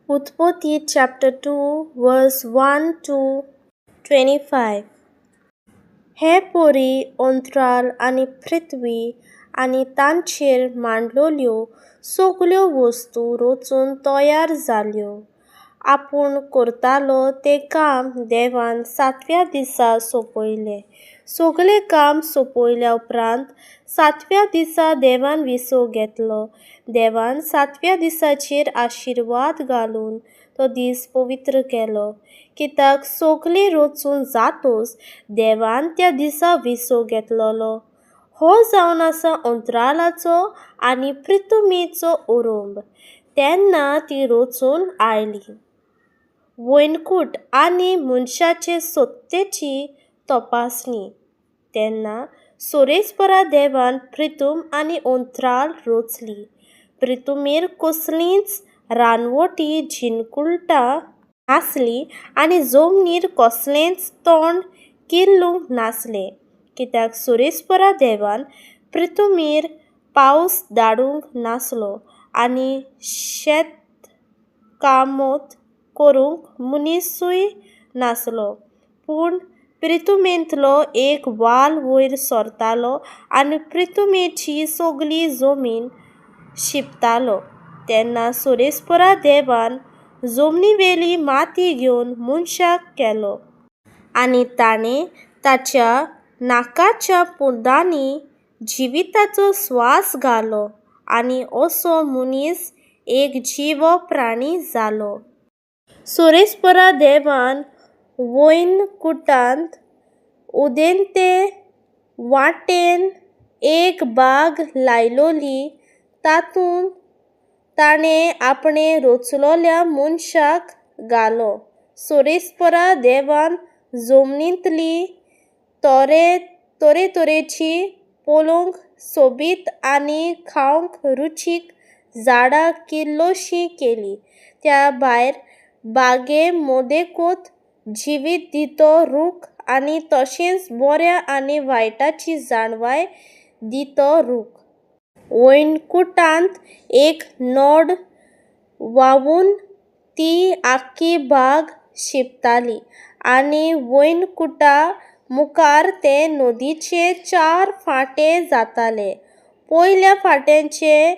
उत्पत्ती chapter 2 verse 1 to 25. हे परी अंतराळ आनी पृथ्वी आनी तांचेर मांडलेल्यो सगल्यो वस्तू रचून तयार जाल्यो. आपूण करतालो तें काम देवान सातव्या दिसा सोंपयलें. सगलें काम सोंपयल्या उपरांत सातव्या दिसा देवान विसव घेतलो. देवान सातव्या दिसाचेर आशिर्वाद घालून तो दीस पवित्र केलो, कित्याक सगलें रचून जातच देवान त्या दिसा विसव घेतलेलो. हो जावन आसा अंतराळाचो आनी पृथ्वीचो आरंभ. तेन्ना ती रचून आयली. वैनकूट आनी मनशाचे सत्तेची तपासणी. तेन्ना सोरेस्परा देवान प्रितूम आनी अंतराळ रचली. प्रितुमेर कसलींच रानवटी जिनकुलटां नासली आनी जमनीर कसलेंच तोंड किल्लूंक नासलें, कित्याक सोरेस्परा देवान प्रितुमेर पावस धाडूंक नासलो आनी शेतकामत करूंक मनिसूय नासलो. पूण प्रितुमेंतलो एक वाल वयर सरतालो आनी प्रितुमेची सगली जमीन शिंपतालो. तेन्ना सोरेस्परा देवान जमनीवेली माती घेवन मनशाक केलो आनी ताणें ताच्या नाकाच्या पोंदांनी जिविताचो स्वास घालो आनी असो मनीस एक जिवो प्राणी जालो. सोरेस्परा देवान वैनकुटांत उदेंते वाटेन एक बाग लायलोली. तातूंत ताणें आपणें रचलोल्या मनशाक घालो. सोरेस्परा देवान जमनींतली तरेतरेची पळोवंक सोबीत आनी खावंक रुचीक झाडां किल्लोशीं केलीं. त्या भायर बागे मदेकूत जिवीत दितो रूख आनी तशेंच बऱ्या आनी वायटाची जाणवाय दितो रूख. वैनकुटांत एक नोड व्हांवून ती आख्खी बाग शिंपताली आनी वैनकुटा मुखार ते नदीचे चार फांटे जाताले. पयल्या फांट्याचें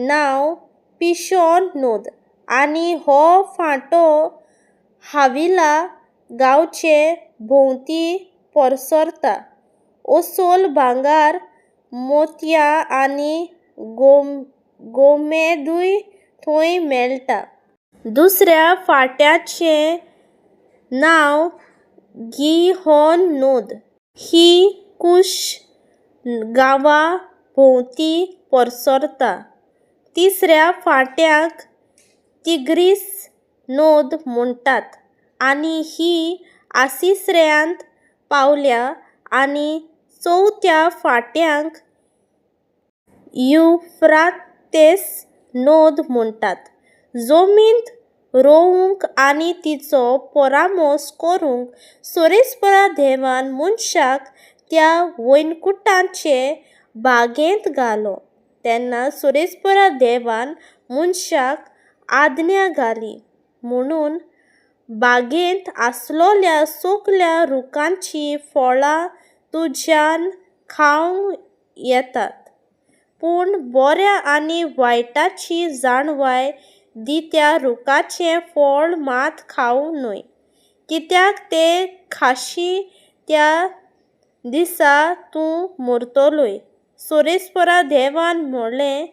नांव पिशॉन नद आनी हो फांटो हाविला गांवचे भोंवती परसरता. अस्सल भांगर, मोतयां आनी गोमेदूय थंय मेळटा. दुसऱ्या फांट्याचें नांव गिहोन नद. ही कुश गांवा भोंवती परसरता. तिसऱ्या फांट्याक तिग्रीस नद म्हणटात आनी ही आसिसऱ्यांत पावल्या आनी चवथ्या फांट्याक युफ्रातेस नद म्हणटात. जमींत रोवूंक आनी तिचो परामोस करूंक सोरेस्परा देवान मनशाक त्या वैनकुटाचे बागेंत घालो. तेन्ना सोरेस्परा देवान मनशाक आज्ञा घाली म्हणून, बागेंत आसलोल्या सगल्या रुखांचीं फळां तुज्यान खावंक येतात, पूण बऱ्या आनी वायटाची जाणवाय दित्या रुखाचें फळ मात खावं न्हय, कित्याक तें खाशी त्या दिसा तूं मरतलोय. सोरेस्परा देवान म्हणलें,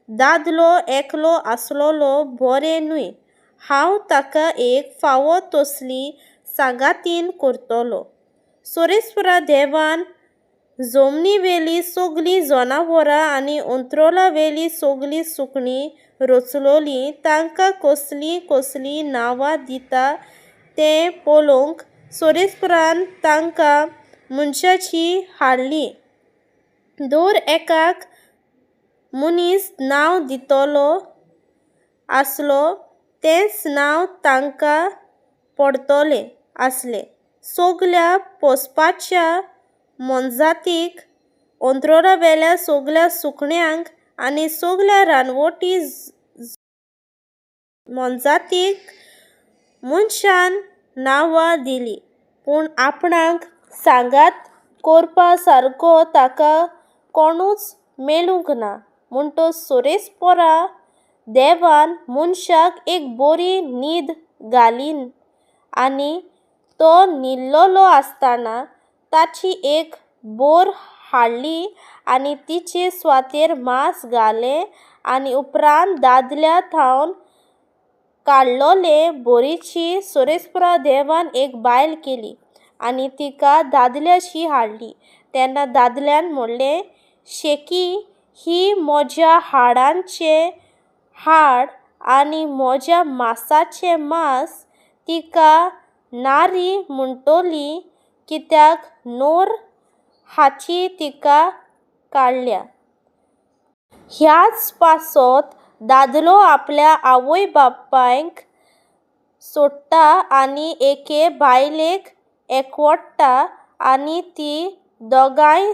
दादलो एकलो आसलेलो बरें न्हय, हांव ताका एक फावो तसली सांगातीन करतलो. सोरेस्परा देवान जमनीवेलीं सगलीं जनावरां आनी अंतराळावेलीं सगलीं सुकणीं रचलोलीं. तांकां कसलीं कसलीं नांवां दिता तें पळोवंक सोरेस्परान तांकां मनशाची हाडलीं. दर एकाक मनीस नांव दितलो आसलो तेंच नांव तांकां पडटलें आसलें. सगल्या पोसपाच्या मोनजातीक, अंतराळावेल्या सगल्या सुकण्यांक आनी सगल्या रानवटी मोनजातीक मनशान नांवां दिलीं, पूण आपणाक सांगात करपा सारको ताका कोणूच मेळूंक ना. म्हणटच सोरेस्पोरा देवान मनशाक एक बरी न्हीद घाली आनी तो न्हिल्लोलो आसतना ताची एक बोर हाडली आनी तिचे सुवातेर मांस घालें आनी उपरांत दादल्या थावन काडलोले बोरीची सोरेस्परा देवान एक बायल केली आनी तिका दादल्याशी हाडली. तेन्ना दादल्यान म्हणलें, शेकी ही म्हज्या हाडांचें हाड आनी म्हज्या मासाचें मांस, तिका नारी म्हणटली कित्याक नोर हाची तिका काडल्या. ह्याच पासत दादलो आपल्या आवय बापायक सोडटा आनी एके बायलेक एकवडटा आनी ती दोगांय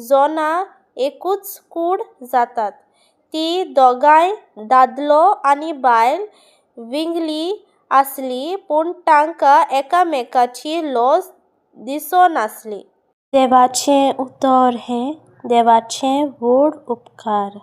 जोनां एकूच कूड जातात. ती दोगांय दादलो आनी बायल विंगली आसली, पूण तांकां एकामेकाची लज दिसनासली. देवाचें उतर हें देवाचें व्हड उपकार.